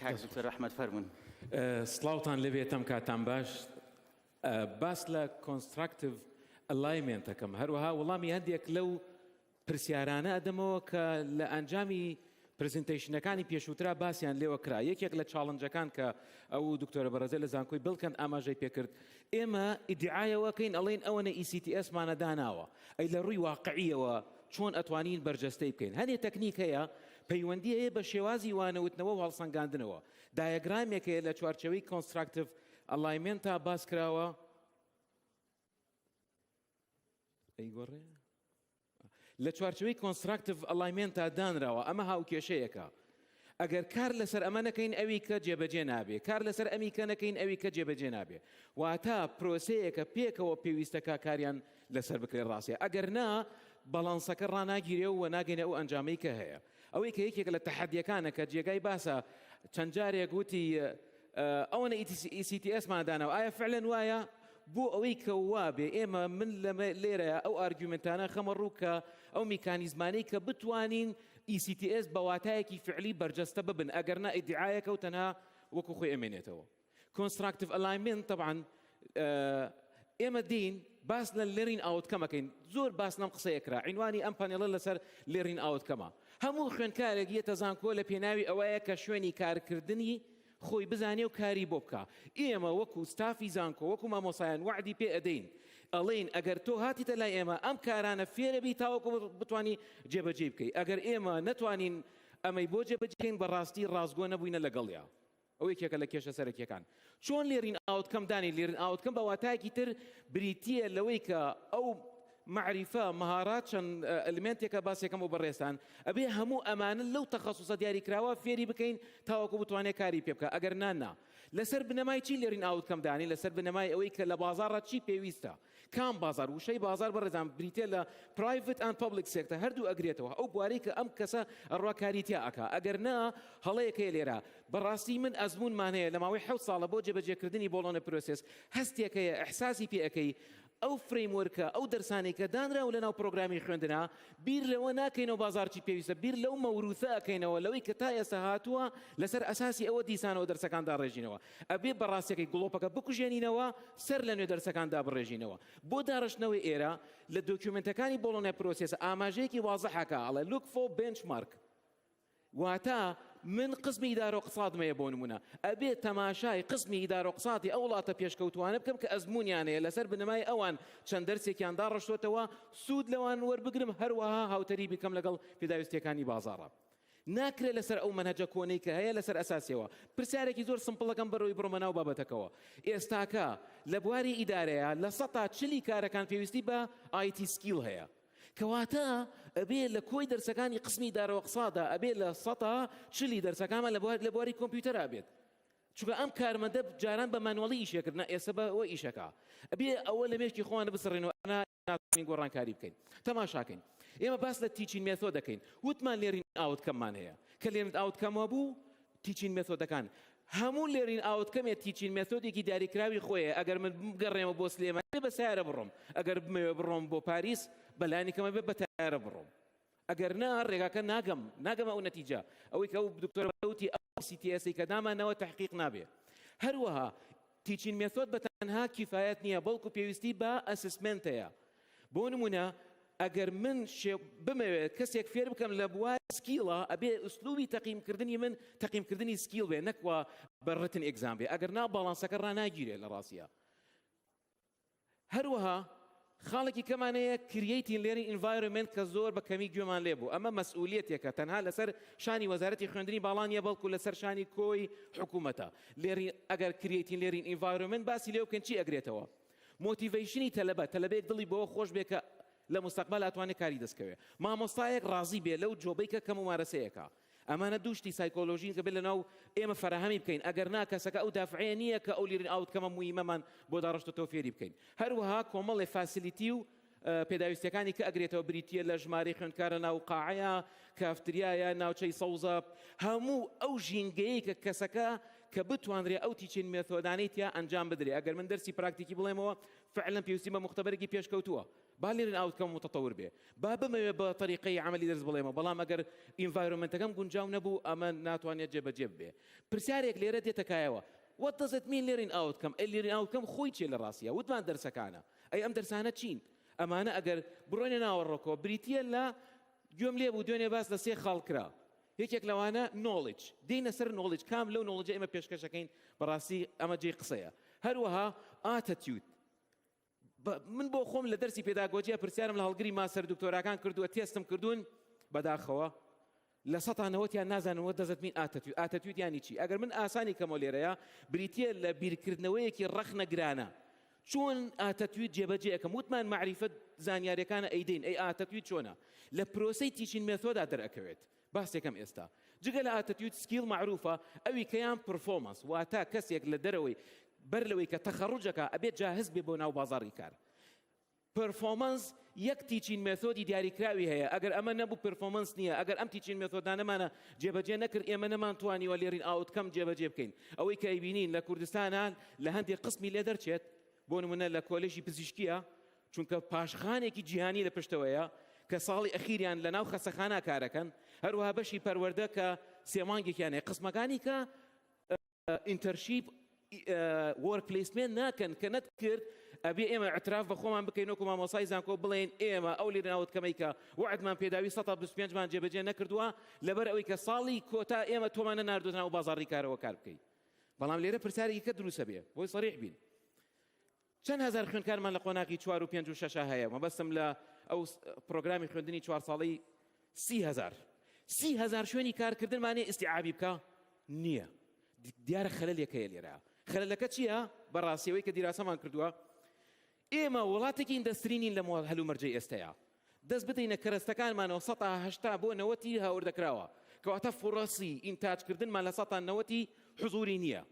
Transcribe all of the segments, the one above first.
کاک دکتۆر ئەحمەد فەرموون. سڵاوتان لێبێت ئەم کاتان باش باس لە constructive alignment ئەکەم هەروەها وەڵامی هەندێک لەو پرسیارانە ئەدەمەوە کە لە ئەنجامی presentation ەکانی پێشووترا باسیان لێوە کرا. یەکێک لە challenge ەکان کە ئەو دکتۆرە بەڕێزە لە زانکۆی بلکەند ئاماژەی پێکرد، ئێمە ئیدعایەوە کەین ئەڵێین ئەوەنە ECTS مانە داناوە، ئەی لە ڕووی واقعیەوە چۆن ئەتوانین بەرجەستەی بکەین؟ هەنێ تەکنیک هەیە پەیوەندی هەیە بە شێوازی وانەوتنەوە و هەڵسەنگاندنەوە. diagram ێک هەیە لە چوارچێوەی constructive alignment ا باس کراوە. ئەیگۆڕێ؟ لە چوارچێوەی constructive alignment ا دانراوە، ئەمە هاوکێشەیەکە. ئەگەر کار لەسەر ئەمە نەکەین ئەوی کە جێبەجێ نابێ، کار لەسەر ئەمی کە نەکەین ئەوی کە جێبەجێ نابێ. واتە پرۆسەیەکە پێکەوە پێویستەکە کاریان لەسەر بکرێت ڕاستە. ئەگەر نا باڵانسەکە ڕاناگیرێ و ناگەینە ئەو ئەنجامەی کە هەیە. ئەوەی کە یەکێک لە تەحەدیەکانە کە جێگای باسە چەند جارێک وتی ئەوەنە ECTS مان داناوە ئایا فعلەن وایە؟ بۆ ئەوەی کە وابێ ئێمە من لێرەیە ئەو argument انە خەمە ڕوو کە ئەو میکانیزمانەی کە بتوانین ECTS بە واتایەکی فعلی بەرجەستە ببن ئەگەر نا ئیدعایەکە و تەنها وەکو خۆی ئەمێنێتەوە. constructive alignment تەبعەن ئێمە دین باس لە learning outcome ەکەین زۆر باس لەم قسەیە کرا عینوانی ئەم panel ە لەسەر learning outcome ە هەموو خوێندکارێک یەتە زانکۆ لە پێناوی ئەوەیە کە شوێنی کارکردنی خۆی بزانێ و کاری بۆ بکە ئێمە وەکو ستافی زانکۆ وەکو مامۆسایان وەعدی پێ ئەدەین ئەڵێین ئەگەر تۆ هاتیتە لای ئێمە ئەم کارانە فێرەبی تاوەکو بتانی جێبەجێ بکەی ئەگەر ئێمە نەتوانین ئەمەی بۆ جێبەجێکەین بەڕاستی ڕاستگۆ نەبووینە لەگەڵیا ئەوە یەکێکە لە کێشە سەرەکیەکان. چۆن learning outcome دانێین؟ learning outcome بە واتایەکی تر بریتییە لەوەی کە ئەو مەعریفە، مەهارات چەند element ێکە باسێکەم بۆ بەڕێزتان، ئەبێ هەموو ئەمانە لەو تەخەسوسە دیاریکراوە فێری بکەین تاوەکو بتوانێت کاری پێ بکا، ئەگەر نا نا. لەسەر بنەمای چی learning outcome دانێین؟ لەسەر بنەمای ئەوەی کە لە بازاڕا چی پێویستە. کام بازار؟ وشەی بازار بەڕێزان بریتیە لە private and public sector هەردوو ئەگرێتەوە ئەو بوارەی کە ئەم کەسە ئەڕوا کاری تیا ئەکا ئەگەر نا هەڵەیەک هەیە لێرە بەڕاستی من ئەزموونمان هەیە لە ماوەی حەوت ساڵە بۆ جێبەجێکردنی Bologna process هەستێک هەیە ئیحساسی پێ ئەکەی ئەو framework ە ئەو دەرسانەی کە دانراوە لەناو پرۆگرامی خوێندنا بیر لەوە ناکەینەوە بازار چی پێویستە بیر لەو مەوروثە ئەکەینەوە لەوەی کە تا ئێستا هاتووە لەسەر ئەساسی ئەوە دیسانەوە دەرسەکان داڕێژینەوە ئەبێ بە ڕاستیەکەی گڵۆپەکە بکوژێنینەوە سەر لە نوێ دەرسەکان دابڕێژینەوە بۆ داڕشتنەوەی ئێرە لە document ەکانی Bologna process ئاماژەیەکی وازحەکە ئەڵێ look for benchmark واتە من قسمی ئیدارە و اقتصادم هەیە بۆ نمونە ئەبێ تەماشای قسمی ئیدارە و اقتصادی ئەو وڵاتە پێشکەوتوانە بکەم کە ئەزمونیان هەیە لەسەر بنەمای ئەوان چەند دەرسێکیان داڕشتۆتەوە سوود لەوان وەربگرم هەروەها هاوتەریبی بکەم لەگەڵ پێداویستیەکانی بازاڕە ناکرێت لەسەر ئەو مەنهەجە کۆنەی کە هەیە لەسەر ئەساسیەوە پرسیارێکی زۆر simple ەکەم بەرەوەی بڕۆمە ناو بابەتەکەوە ئێستاکە لە بواری ئیدارەیە لە سەتا چلی کارەکان پێویستی بە IT skill هەیە کەواتە ئەبێ لە کۆی دەرسەکانی قسمی ئیدارە و اقتصادا ئەبێ لە سەتا چلی دەرسەکانمان لە بواری لە بواری کۆمپیوتەرا بێت چونکە ئەم کارمەندە جاران بە manually ئیشێ کرد نا ئێستا بە ئەوە ئیشەکە ئەبێ ئەوە لە مێشکی خۆمان بسڕینەوە ناتوانین گۆڕانکاری بکەین تەماشاکەین ئێمە باس لە teaching method دەکەین وتمان learning outcome مان هەیە کە learning outcome هەبوو teaching method ەکان هەموو learning outcome ێ teaching method ێکی دیاریکراوی خۆیە ئەگەر من بگەڕێمە بۆ سلێمانی بە سیارە بڕۆم ئەگەر بمەوێ بڕۆم بۆ پاریس بەلانی کەمە بێ بە تایارە بڕۆم ئەگەر نا ڕێگاکە ناگەم ناگەمە ئەو نەتیجە ئەوەی کە ئەو دکتۆر وتی ئەو ECTS ی کە دامانەوە تحقیق نابێ هەروەها teaching method بە تەنها کیفایەت نییە بەڵکو پێویستی بە assessment هەیە بۆ نمونە ئەگەر من بمەوێت کەسێک فێر بکەم لە بواری skill ە ئەبێ ئوسلوبی تەقیمکردنی من تەقیمکردنی skill بێ نەکوا بە written exam بێ ئەگەر نا باڵانسەکە ڕاناگیرێ لە ڕاستیە هەروەها خاڵێکی کەمان هەیە creating learning environment کە زۆر بە کەمی گوێمان لێ بوو ئەمە مەسئولیەتێکە تەنها لەسەر شانی وەزارەتی خوێندنی باڵا نییە بەڵکو لەسەر شانی کۆی حکوومەتە learning ئەگەر creating learning environment باسی لێ بکەن چی ئەگرێتەوە motivation ی تەلەبە تەلەبەیەک دڵی بەوە خۆش بێ کە لە مستەقبەل ئەتوانێ کاری دەستکەوێ مامۆستایەک ڕازی بێ لەو job ەی کە کە مومارەسەیەکە ئەمانە دوو شتی سایکۆلۆژین کە بێت لەناو ئێمە فەراهەمی بکەین ئەگەر نا کەسەکە ئەو دافعەیە نییە کە ئەو learning outcome ە مویمەمان بۆ داڕشتۆتەوە فێری بکەین هەروەها کۆمەڵێ facility و. پێداویستیەکانی کە ئەگرێتەوە بریتیە لە ژمارەی خوێندکارە ناو قاعەیە، کافتریایە، ناوچەی سەوزە، هەموو ئەو ژینگەیەی کە کەسەکە کە بتوانرێ ئەو teaching method انەی تیا ئەنجام بدرێ. ئەگەر من دەرسی پراکتیکی بڵێمەوە فعلا پێویستی بە موختەبەرێکی پێشکەوتووە. با learning outcome متطور بێ. با بمەوێ بە تەریقەی عەمەلی دەرس بڵێمەوە، بەڵام ئەگەر environment ەکەم گونجاو نەبوو ئەمە ناتوانێت جێبەجێ ببێ. پرسیارێک لێرە دێتە کایەوە، What does it mean learning outcome؟ ئەی learning outcome خۆی چیە لە ڕاستیا؟ وتمان دەرسەکانە. ئەی ئەم دەرسانە چین؟ ئەمانە ئەگەر بڕۆینە ناوەڕۆکەوە بریتییە لە گوێم لێ بوو دوێنێ باس لە سێ خاڵ کرا یەکێک لەوانە knowledge دێینە سەر knowledge کام لەو knowledge ە ئێمە پێشکەشەکەین بەڕاستی ئەمە جێی قسەیە هەروەها attitude من بۆ خۆم لە دەرسی پێداگۆجیە پرسیارم لە هەڵگری ماستەر دکتۆراکان کردووە تێستم کردوون بەداخەوە لە سەتا نەوەتیان نازانن what does it mean attitude attitude یانی چی ئەگەر من ئاسانی کەمەوە لێرەیە بریتیە لە بیرکردنەوەیەکی ڕەخنەگرانە چۆن attitude جێبەجێ ئەکەم وتمان مەعریفەت زانیاریەکانە ئەیدەین ئەی attitude چۆنە لە پرۆسەی teaching method ا دەرئەکەوێت باسێکەم ئێستا جگە لە attitude skill مەعروفە ئەوی کەیان performance واتە کەسێک لە دەرەوەی بەر لەوەی کە تەخەڕوجەکە ئەبێت جاهز بێ بۆ ناو بازاڕی کار performance یەک teaching method ی دیاریکراوی هەیە، ئەگەر ئەمە نەبوو performance نییە، ئەگەر ئەم teaching method انەمانە جێبەجێ نەکرد ئێمە نەمانتوانیوە learning outcome جێبەجێ بکەین. ئەوەی کە ئەیبینین لە کوردستانا لە هەندێک قسمی لێ دەرچێت، بۆ نمونە لە کۆلێژی پزیشکیە چونکە پاشخانێکی جیهانی لە پشتەوەیە کە ساڵی ئەخیریان لە ناو خەسەخانە کارەکەن، هەروەها بەشی پەروەردە کە سێ مانگێکیان هەیە قسمەکانی کە internship work placement ناکەن کە نەتکرد ئەبێ ئێمە اعتراف بە خۆمان بکەین وەکو مامۆسای زانکۆ بڵێن ئێمە ئەو learning outcome ەی کە وعدمان پێداوی 125 مان جێبەجێ نەکردووە لەبەر ئەوەی کە ساڵی کۆتا ئێمە تۆمان نەناردووە ناو بازاڕی کارەوە کار بکەیت بەڵام لێرە پرسیارێکی کە دروستە بێ بۆی سەریح بین چەند هەزار خوێندکارمان لە قۆناغی چوار و پێنج و شەشا هەیە مەبەستم لە ئەو پرۆگرامی خوێندنی چوار ساڵەی 30 هەزار 30 هەزار شوێنی کارکردنمان نیە ئیستیعابی بکە نییە دیارە خەلەلێک هەیە لێرە خەلەلەکە چییە بەڕاستیەوەی کە دیراسەمان کردووە ئێمە وڵاتێکی industry نین لە هەلومەرجەی ئێستەیە دەست بدەینە کەرەستەکانمانەوە سەتا 80 بۆ نەوەتی هاوردەکراوە کەواتە فوڕەسی ئینتاجکردنمان لە سەتا نەوەتی حزوری نییە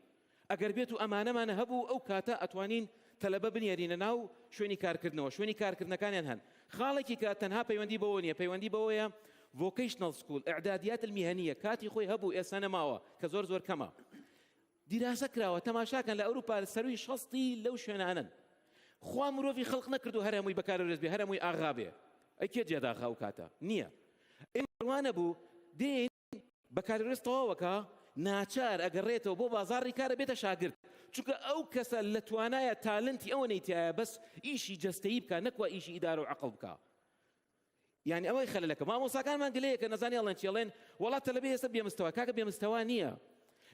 ئەگەر بێت و ئەمانەمان هەبوو ئەو کاتە ئەتوانین تەلەبە بنێرینە ناو شوێنی کارکردنەوە شوێنی کارکردنەکانیان هەن خاڵێکی کە تەنها پەیوەندی بەوە نیە پەیوەندی بەوەیە vocational school اعدادیات المهنیە کاتی خۆی هەبوو ئێستا نەماوە کە زۆر زۆر کەمە دیراسە کراوە تەماشاکەن لە ئەوروپا سەروی شەستی لەو شوێنانەن خوا مرۆڤی خەڵق نەکردو هەر هەمووی بەکالۆریۆس بێ هەر هەمووی ئاغا بێ ئەی کێ جێداخە ئەو کاتە نییە ئێمە وانەبوو دێین بەکالۆریۆس تەواوەکا ناچار ئەگەڕێتەوە بۆ بازاڕی کار ئەبێتە شاگرد چونکە ئەو کەسە لە توانایە talent ی ئەوەنەی تیایە بەس ئیشی جەستەیی بکا نەکوا ئیشی ئیدارە و عەقڵ بکا یعنی ئەوەی خەلەلەکە مامۆساکانمان گلەیەکە نەزانی ئەڵێن چی ئەڵێن وەڵا تەلەبەی ئێستا بێمستەوا کاکە بێمستەوا نییە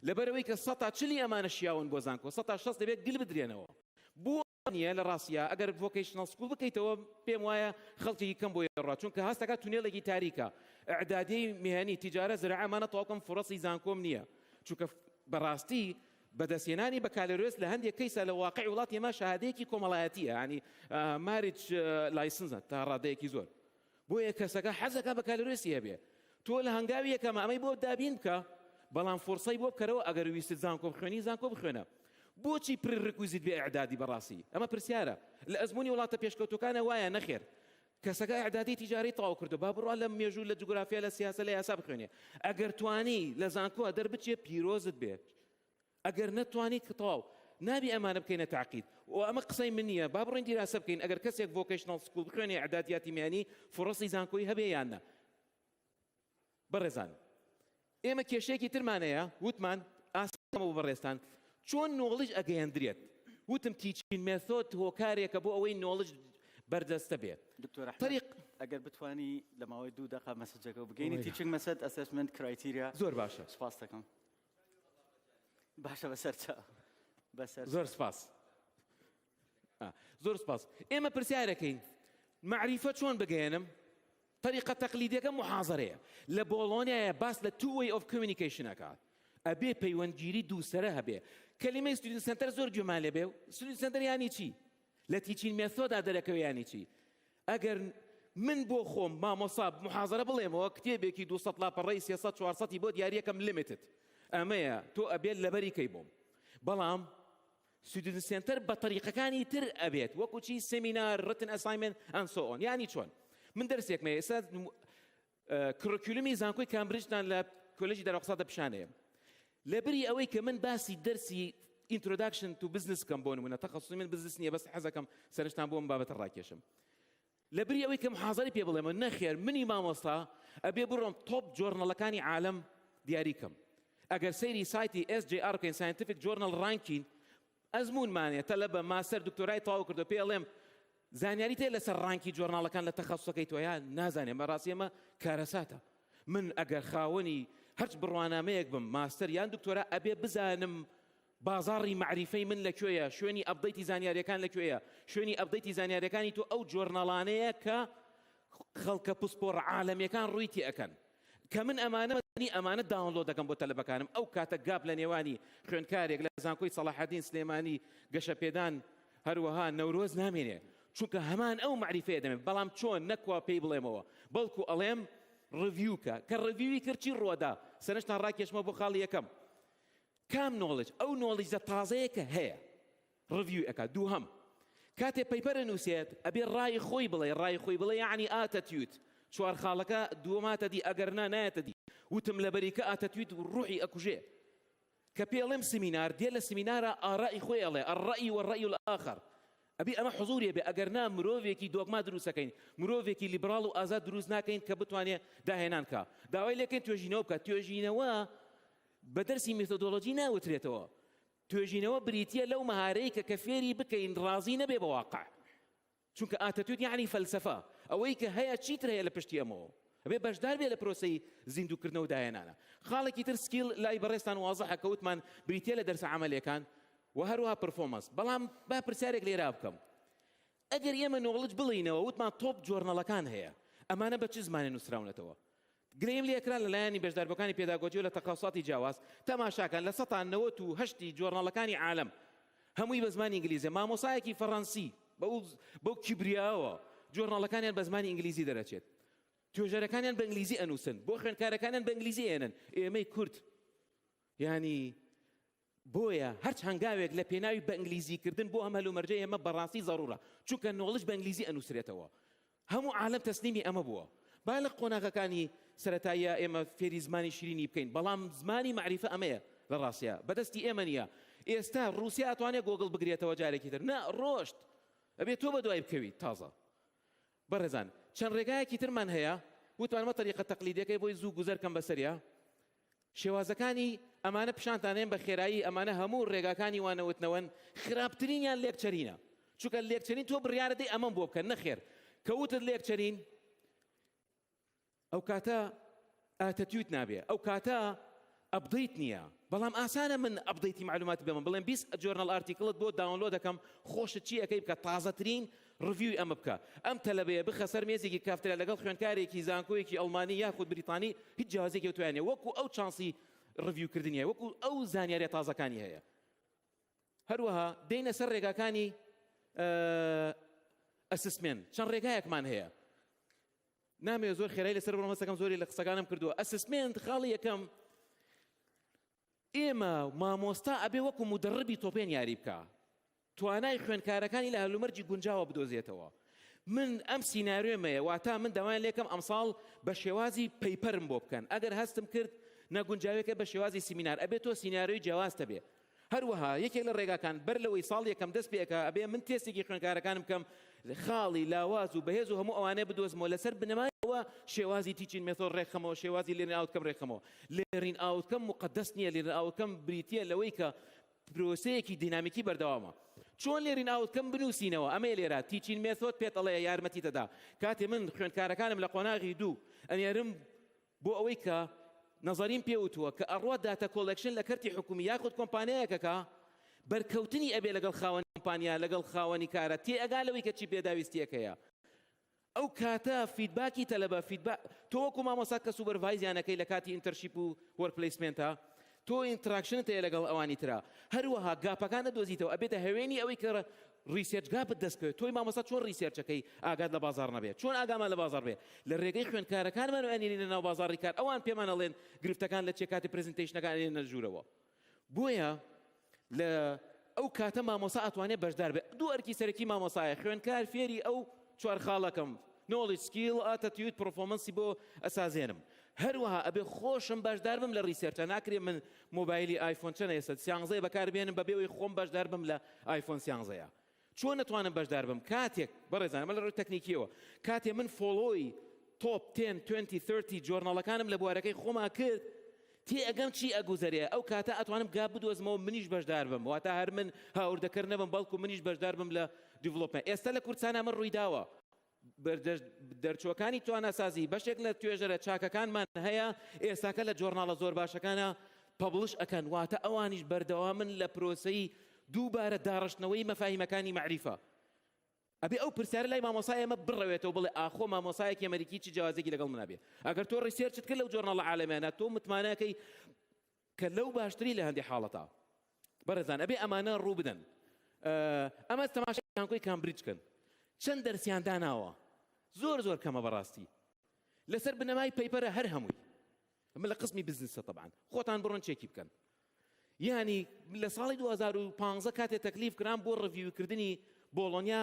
لەبەرەوەی کە سەتا چلی ئەمانە شیاون بۆ زانکۆ سەتا شەست دەبێت گل بدرێنەوە بۆ نیە لە ڕاستیا ئەگەر vocational school بکەیتەوە پێم وایە خەڵکێکی کەم بۆی ڕا چونکە هەستەکە تونێلێکی تاریکە ئەعدادی میهنی تیجارە زراعە ئەمانە تەواوکەم فرەسی زانکۆم نییە چونکە بەڕاستی بەدەستهێنانی بەکالۆریۆس لە هەندێک کەیسە لە واقعی وڵاتی ئێمە شەهادەیەکی کۆمەڵایەتیە ینی marriage license ە تا ڕادەیەکی زۆر بۆیە کەسەکە حەزەکا بەکالۆریۆسی هەبێ تۆ لە هەنگاوی یەکەمە ئەمەی بۆ دابین بکە بەڵام فورسەی بۆ بکەرەوە ئەگەر ویستت زانکۆ بخوێنی زانکۆ بخوێنە بۆچی prerequisite بێ ئەعدادی بەڕاستی ئەمە پرسیارە لە ئەزمموی وڵاتە پێشکەوتوەکانە وایە نەخێر کەسەکە ئەعدادی تیجاری تەواو کردو با بڕوا لە مێژوو لە جوگرافیا لە سیاسە لە یاسا بخوێنێ ئەگەر توانی لە زانکۆ دەربچێ پیرۆزت بێت ئەگەر نەتوانی کە تەواو نابی ئەمانە بکەینە تاقید و ئەمە قسەی من نییە با بڕۆین دیراسە بکەین ئەگەر کەسێک vocational school بخوێنێ ئەعدادیاتی میانی فرەسی زانکۆی هەبێ یان نا بەڕێزان ئێمە کێشەیەکی ترمان هەیە وتمان ئاسانە بۆ بەڕێزتان چۆن knowledge ئەگەیەندرێت وتم teaching method هۆکارێکە بۆ ئەوەی knowledge بەردەستە بێت دکتۆر ئەحمەد طریق ئەگەر بتوانی لە ماوەی دوو دەقە message ەکە بگەینی teaching method assessment criteria زۆر باشە سپاس دەکەم باشە بەسەر چاو بەسەر زۆر سپاس زۆر سپاس ئێمە پرسیارەکەین مەعریفە چۆن بگەیەنم تەریقە تەقلیدیەکە محازەرەیە لە بۆڵۆنیایە باس لە two way of communication ئەکات ئەبێ پەیوەندگیری دووسەرە هەبێ کەلیمەی student center زۆر گوێمان لێبێ student center یانی چی لە teaching method ا دەرەکەوێ یانی چی ئەگەر من بۆ خۆم مامۆسا محازەرە بڵێمەوە کتێبێکی 200 لاپەڕەی 300 400 بۆ دیاریەکەم limited ئەمەیە تۆ ئەبێت لەبەری کەی بۆم بەڵام. student center بە تەریقەکانی تر ئەبێت وەکو چی seminar، written assignment and so on. یانی چۆن؟ من دەرسێکم هەیە ئێستا curriculum ی زانکۆی کامبریجتان لە کۆلێژی دارالئقساطدا پیشانەیە. لەبری ئەوەی کە من باسی دەرسی introduction to business بکەم بۆ نمونە تەخەسوسی من business نییە بەس حەزەکەم سەرنجتان بۆ ئەم بابەتە ڕاکێشم. لەبری ئەوەی کە محازەرەی پێ بڵێمەوە نەخێر منی مامۆستا ئەبێ بڕۆم top journal ەکانی عالەم دیاری کەم ئەگەر سەیری سایتی SJR بکەین Scientific Journal Ranking ئەزموونمانە تەلەبە ماستەر دکتۆرای تەواو کردو پێ ئەڵێم زانیاری تێ لەسەر rank ی journal ەکان لە تەخەسوسەکەی تۆیا نازانێ بەڕاستی ئەمە کارەساتە من ئەگەر خاوەنی هەرچ بڕوانامەیەک بم ماستەر یان دکتۆرا ئەبێ بزانم بازاڕی مەعریفەی من لە کوێیە؟ شوێنی update ی زانیاریەکان لە کوێیە؟ شوێنی update ی زانیاریەکانی تۆ ئەو journal انەیە کە خەڵکە پسپۆڕە عالەمیەکان ڕووی تێ ئەکەن. کە من ئەمانە زانی ئەمانە download دەکەم بۆ تەلەبەکانم ئەو کاتە gap لە نێوانی خوێندکارێک لە زانکۆی سەڵاحەدین سلێمانی گەشەپێدان هەروەها نەورۆز نامێنێ چونکە هەمان ئەو مەعریفەیە دەمێ بەڵام چۆن نەکوا پێی بڵێمەوە بەڵکو ئەڵێم review کە کە review ی کرد چی ڕووەدا سەرنجتان ڕاکێشمەوە بۆ خاڵی یەکەم کام knowledge؟ ئەو knowledge ە تازەیە کە هەیە review ی ئەکات. دووهەم، کاتێ paper ئەنووسێت ئەبێ ڕای خۆی بڵێ، ڕای خۆی بڵێ یەعنی attitude، چوار خاڵەکە دووەم هاتە دی ئەگەر نا نایەتە دی، وتم لەبەریکە attitude ڕوحی ئەکوژێ. کە پێی ئەڵێم سمینار دێ لە سمینارا ئارائی خۆی ئەڵێ، الرأی والرأی الآخر، ئەبێ ئەمە حزوری هەبێ ئەگەر نا مرۆڤێکی دۆگما دروست ئەکەین، مرۆڤێکی لیبراڵ و ئازاد دروست ناکەین کە بتوانێ داهێنان کا. داوای لێکەین توێژینەوە بکات، توێژینەوە بە دەرسی methodology ناوترێتەوە. توێژینەوە بریتییە لەو مەهارەی کە کە فێری بکەین ڕازی نەبێ بە واقع. چونکە attitude یەعنی فەلسەفە. ئەوەی کە هەیە چیتر هەیە لە پشتی ئەمەوە. ئەبێ بەشدار بێ لە پرۆسەی زیندووکردنەوە و داهێنانە. خاڵێکی تر skill لای بەڕێزتان وازحە کە وتمان بریتییە لە دەرسە عەمەلیەکان و هەروەها performance. بەڵام با پرسیارێک لێرا بکەم. ئەگەر ئێمە knowledge بڵێینەوە وتمان top journal ەکان هەیە. ئەمانە بە چ زمانێ نووسراونەتەوە؟ گلەییم لێکرا لە لایەنی بەشداربووەکانی pedagogy و لە تەخەسوساتی جیاواز، تەماشاکەن 98% ی journal ەکانی عالەم هەمووی بە زمانی ئینگلیزیە، مامۆسایەکی فەڕەنسی بەو بەو کیبریاوە journal ەکانیان بە زمانی ئینگلیزی دەرەچێت، توێژەرەکانیان بە ئینگلیزی ئەنووسن، بۆ خوێندکارەکانیان بە ئینگلیزی ئێنن، ئێمەی کورد یانی بۆیە هەرچ هەنگاوێک لە پێناوی بە ئینگلیزی کردن بۆ ئەم هەلومەرجەی ئێمە بەڕاستی زەڕوورە، چونکە knowledge بە ئینگلیزی ئەنووسرێتەوە. هەموو عالەم تەسلیمی ئەمە بووە. با لە قۆناغەکانی سەرەتاییا ئێمە فێری زمانی شیرینی بکەین، بەڵام زمانی مەعریفە ئەمەیە لە ڕاستیا بەدەستی ئێمە نییە. ئێستا ڕووسیا ئەتوانێ گۆگڵ بگرێتەوە جارێکی تر؟ نا، ڕۆشت. ئەبێ تۆ بەدوای بکەویت تازە. بەڕێزان چەند ڕێگایەکی ترمان هەیە، وتمان ئەمە تەریقە تەقلیدیەکەی بۆی زوو گوزەر کەم بەسەریا. شێوازەکانی ئەمانە پیشانتان ئەیەم بە خێرایی ئەمانە هەموو ڕێگاکانی وانەوتنەوەن خراپترینیان lecturing ە چونکە lecturing تۆ بڕیارە دەی ئەمەم بۆ بکە نەخێر کە وتت lecturing ئەو کاتە attitude نابێ ئەو کاتە update نییە بەڵام ئاسانە من update ی معلومات بێمە بڵێم 20 journal article ت بۆ download دەکەم خۆشت چی ئەەکەی بکە تازەترین review ی ئەمە بکە ئەم تەلەبەیە بخە سەر مێزێکی کافتریا لەگەڵ خوێندکارێکی زانکۆیەکی ئەڵمانی یاخود بریتانی هیچ جیاوازیەکی ئەوتۆیان نیە وەکو ئەو chance ی review کردنی هەیە وەکو ئەو زانیاریە تازەکانی هەیە هەروەها دێینە سەر ڕێگاکانی assessment چەند ڕێگایەکمان هەیە نامەوێت زۆر خێرای لەسەر بڕۆم هەستەکەم زۆری لە قسەکانم کردووە assessment خاڵی یەکەم ئێمە مامۆستا ئەبێ وەکو مدەڕبی تۆپێن یاری بکە توانای خوێندکارەکانی لە هەلومەرجی گونجاوە بدۆزێتەوە. من ئەم سیناریۆمەیە، واتا من داوایان لێکەم ئەمساڵ بە شێوازی paper م بۆ بکەن، ئەگەر هەستم کرد نەگونجاوێکە بە شێوازی سیمینار، ئەبێ تۆ سیناریۆی جیاوازت هەبێ. هەروەها یەکێک لە ڕێگاکان بەر لەوەی ساڵی یەکەم دەست پێ ئەکا ئەبێ من تێستێکی خوێندکارەکانم بکەم خاڵی لاواز و بەهێز و هەموو ئەوانەیە بدۆزمەوە لەسەر بنەمای ئەوە شێوازی teaching method ڕێکخەمەوە شێوازی learning outcome ڕێکخەمەوە. learning outcome موقەدەس نییە learning outcome بریتییە لەوەی کە پرۆسەیەکی دینامیکی بەردەوامە. چۆن learning outcome بنووسینەوە؟ ئەمەیە لێرە teaching method پێت ئەڵێ یارمەتیت ئەدا. کاتێ من خوێندکارەکانم لە قۆناغی دوو ئەنێرم بۆ ئەوەی کە نەزەریم پێ وتووە کە ئەڕوا data collection لە کەرتی حکومی یاخود کۆمپانیایەکەکە بەرکەوتنی ئەبێ لەگەڵ خاوەنی کۆمپانیا لەگەڵ خاوەنی کارە تێئەگا لەوەی کە چی پێداویستیەک هەیە ئەو کاتە feedback ی تەلەبە feedback تۆ وەکو مامۆستا کە supervise یان ئەکەی لە کاتی internship و work placement ا تۆ interaction ت هەیە لەگەڵ ئەوانی ترا هەروەها gap ەکان ئەدۆزیتەوە ئەبێتە هەوێنی ئەوەی کە research gap ت دەست کەوێت تۆی مامۆستا چۆن research ەکەی ئاگات لە بازاڕ نەبێت چۆن ئاگامان لە بازاڕ بێ لە رێگەی خوێندکارەکانمان و ئەنێرینە ناو بازاڕی کار ئەوان پێمان ئەڵێن گرفتەکان لە چێ کاتی presentation ەکان ئەنێرنە ژوورەوە بۆیە لە. ئەو کاتە مامۆسا ئەتوانێت بەشدار بێت. دوو ئەرکی سەرەکی مامۆسایە، خوێندکار فێری ئەو چوار خاڵەکەم، knowledge، skill، attitude، performance ی بۆ ئەسازێنم. هەروەها ئەبێ خۆشم بەشدار بم لە research ا، ناکرێ من مۆبایلی ئایفۆن چەنە ئێستا سیانزەیە بەکار بێنم بەبێ ئەوەی خۆم بەشدار بم لە ئایفۆن سیانزەیە. چۆن ئەتوانم بەشدار بم کاتێک، بەڕێزان ئەمە لە ڕووی تەکنیکیەوە، کاتێ من follow ی top ten، twenty، thirty journal ەکانم لە بوارەکەی خۆما کرد، تێئەگەم چی ئەگوزەرێ، ئەو کاتە ئەتوانم gap بدۆزمەوە منیش بەشدار بم، واتە هەر من هاوردەکەر نەبم بەڵکو منیش بەشدار بم لە development. ئێستا لە کوردستان ئەمە ڕوویداوە. دەرچووەکانی تواناسازی بەشێک لە توێژەرە چاکەکانمان هەیە ئێستاکە لە journal ە زۆر باشەکانە publish ئەکەن، واتە ئەوانیش بەردەوامن لە پرۆسەی دووبارە داڕشتنەوەی مەفاهیمەکانی مەعریفە. ئەبێ ئەو پرسیارە لای مامۆستای ئێمە بڕەوێتەوە بڵێ ئاخۆ مامۆستایەکی ئەمەریکی چ جیاوازیەکی لەگەڵ منا بێ؟ ئەگەر تۆ research ت کرد لەو journal ە عالەمیانە تۆ متمانەکەی کە لەو باشتری لە هەندێ حاڵەتا. بەڕێزان ئەبێ ئەمانە ڕوو بدەن. ئەمە تەماشای زانکۆی کامبریج کەن چەند دەرسیان داناوە زۆر زۆر کەمە بەڕاستی لەسەر بنەمای paper ە هەر هەمووی ئەمە لە قسمی بزنسە تەبعەن خۆتان بڕۆن چێکی بکەن یانی لە ساڵی 2015 کاتێ تەکلیف کرام بۆ review کردنی بۆڵۆنیا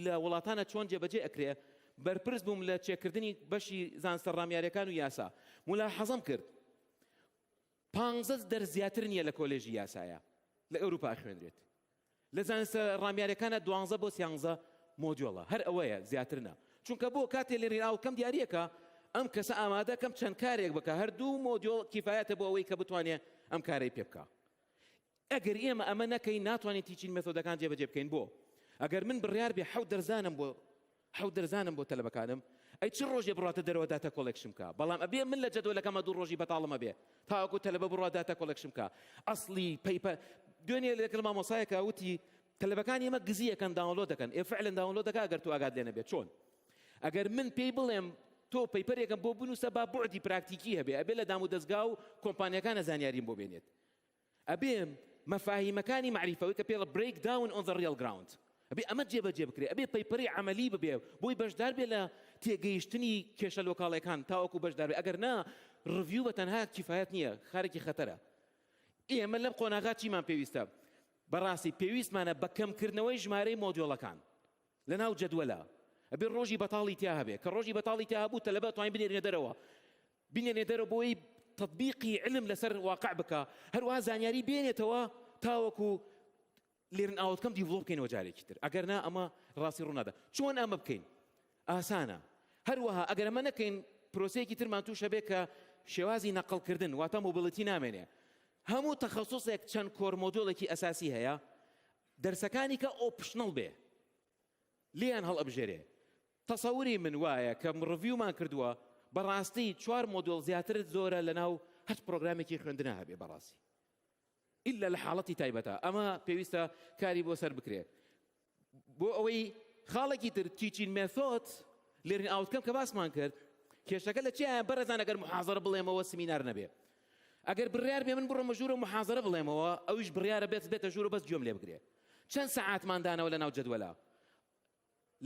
لە وڵاتانە چۆن جێبەجێ ئەکرێ بەرپرس بووم لە چێکردنی بەشی زانستە ڕامیاریەکان و یاسا مولاحەزەم کرد پانزە دەرس زیاتر نییە لە کۆلێژی یاسایە لە ئەوروپا ئەخوێنرێت لە زانستە ڕامیاریەکانە دوانزە بۆ سیانزە module ە هەر ئەوەیە زیاتر نا چونکە بۆ کاتێ learning outcome دیاریەکە ئەم کەسە ئامادە کەم چەند کارێک بکە هەر دوو module کیفایەتە بۆ ئەوەی کە بتوانێ ئەم کارەی پێ بکە ئەگەر ئێمە ئەمە نەکەین ناتوانین teaching method ەکان جێبەجێ بکەین بۆ ئەگەر من بڕیار بێ حەوت دەرزانم بۆ حەوت دەرزانم بۆ تەلەبەکانم ئەی چ ڕۆژێ بڕاتە دەرەوە data collection بکا بەڵام ئەبێ من لە جەدوەلەکەمە دوو ڕۆژی بەتاڵم ئەبێ تاوەکو تەلەبە بڕوا data collection بکا ئەسڵی paper دوێنێ لەگەڵ مامۆسایەکە وتی تەلەبەکانی ئێمە گزی ئەکەن download دەکەن ئێ فعلەن download دەکا ئەگەر تۆ ئاگات لێ نەبێت چۆن ئەگەر من پێی بڵێم تۆ paper ێکم بۆ بنووسە با بوعدی پراکتیکی هەبێ ئەبێ لە دام و دەزگا و کۆمپانیەکانە زانیاریم بۆ بێنێت ئەبێ مەفاهیمەکانی مەعریفە ئەوەی کە پێڵە break down on the real ground ئەبێ ئەمە جێبەجێ بکرێ ئەبێ paper ی عەمەلی ببێ بۆی بەشدار بێ لە تێگەیشتنی کێشە local ەکان تاوەکو بەشدار بێ ئەگەر نا review بە تەنها کیفایەت نییە کارێکی خەتەرە ئێمە لەم قۆناغا چیمان پێویستە بەڕاستی پێویستمانە بە کەمکردنەوەی ژمارەی module ەکان لەناو جەدوەلا ئەبێ ڕۆژی بەتاڵی تیا هەبێ کە ڕۆژی بەتاڵی تیا هەبوو تەلەبە توانین بنێرینە دەرەوە بنێرێ دەرەوە بۆی تطبیقی علم لەسەر واقع بکە هەروەها زانیاری بێنێتەوە تاوەکو learning outcome develop بکەینەوە جارێکی تر ئەگەر نا ئەمە ڕاستی ڕوونادا چۆن ئەمە بکەین ئاسانە هەروەها ئەگەر ئەمە نەکەین پرۆسەیەکی ترمان تووشە بێ کە شێوازی نەقڵکردن واتە mobility نامێنێ هەموو تەخەسوسێک چەند core module ێکی ئەساسی هەیە دەرسەکانی کە optional بێ لێیان هەڵئەبژێرێ تەسەوری من وایە کە review مان کردووە بەڕاستی چوار module زیاترت زۆرە لەناو هەچ پرۆگرامێکی خوێندنا هەبێ بەڕاستی ئیلا لە حاڵەتی تایبەتە ئەمە پێویستە کاری بۆ سەر بکرێ بۆ ئەوەی خاڵێکی تر teaching method learning outcome کە باسمان کرد کێشەکە لە چیایە بەڕێزان ئەگەر محازەرە بڵێمەوە سمینار نەبێ ئەگەر بڕیار بێ من بڕۆمە ژوورە محازەرە بڵێمەوە ئەویش بڕیارە بێت بێتە ژوورە بەس گوێم لێ بگرێ چەند سەعاتمان دانەوە لە ناو جەدوەلا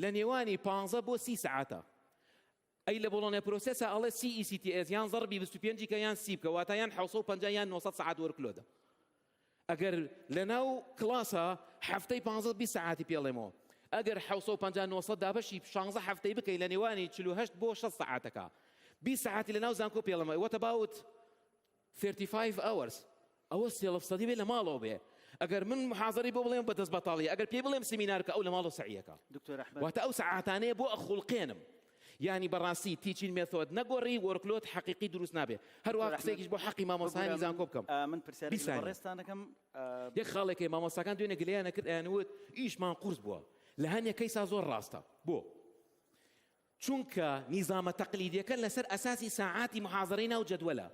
لە نێوانی 15 بۆ سی سەعاتە ئەی لە Bologna process ا ئەڵێ سی ECTS یان زەڕبی 25 کە یان سی بکە واتە یان 750 یان 900 سەعات workload ە ئەگەر لەناو کڵاسا هەفتەی پانزە 20 سەعاتی پێڵێمەوە ئەگەر 750 900 دابەشی 16 هەفتەی بکەی لە نێوانی 48 بۆ 60 سەعاتەکە 20 سەعاتی لەناو زانکۆ پێڵێمەوە what about 35 hours ئەوە self study بێ لە ماڵەوە بێ ئەگەر من محازەرەی بۆ بڵێم بە دەست بەتاڵی ئەگەر پێی بڵێم سیمینار بکە ئەو لە ماڵەوە سەعیەکە دکتۆر ئەحمەد واتە ئەو سەعاتانەیە بۆ ئەخوڵقێنم یانی بەڕاستی teaching method نەگۆڕی workload حەقیقی دروست نابێ هەروەها دکتۆر ئەحمەد قسەیەکیش بۆ حەقی ببورە مامۆستایانی من زانکۆ بکەم ئا، من پرسیارێک 20 لە ثانیە بەڕێزتان ئەکەم ئا، یەک خاڵێک هەیە مامۆستاکان دوێنێ گلەیان ئەکرد ئەیانوت ئیشمان قورس بووە لە هەنێ کەیسا زۆر ڕاستە بۆ چونکە نیزامە تەقلیدیەکە لەسەر ئەساسی ساعاتی محازەرەی ناو جەدوەلە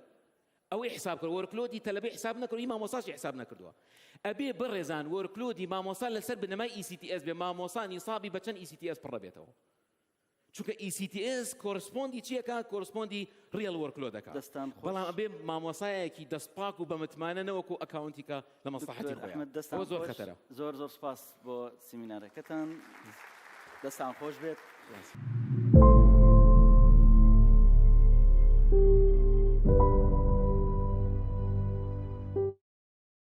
ئەوەی حساب کرد workload ی تەلەبەی حساب نەکردوە ی مامۆستاشی حساب نەکردوە ئەبێ بەڕێزان workload ی مامۆستا لەسەر بنەمای ECTS بێ مامۆستا نیسابی بە چەند ECTS پڕ دەبێتەوە چونکە ECTS correspond ی چیەکە correspond ی real workload ەکە دەستان خۆش. بەڵام ئەبێ مامۆسایەکی دەستپاک و بەمتمانە نەوەکو accounting ە لە مەسڵەحەتی دکتۆر خۆیان ئەحمەد دەستان ئەوە زۆر خۆش خەتەرە. زۆر زۆر سوپاس بۆ سیمینارەکەتان دەستان خۆش بێت. سوپاس.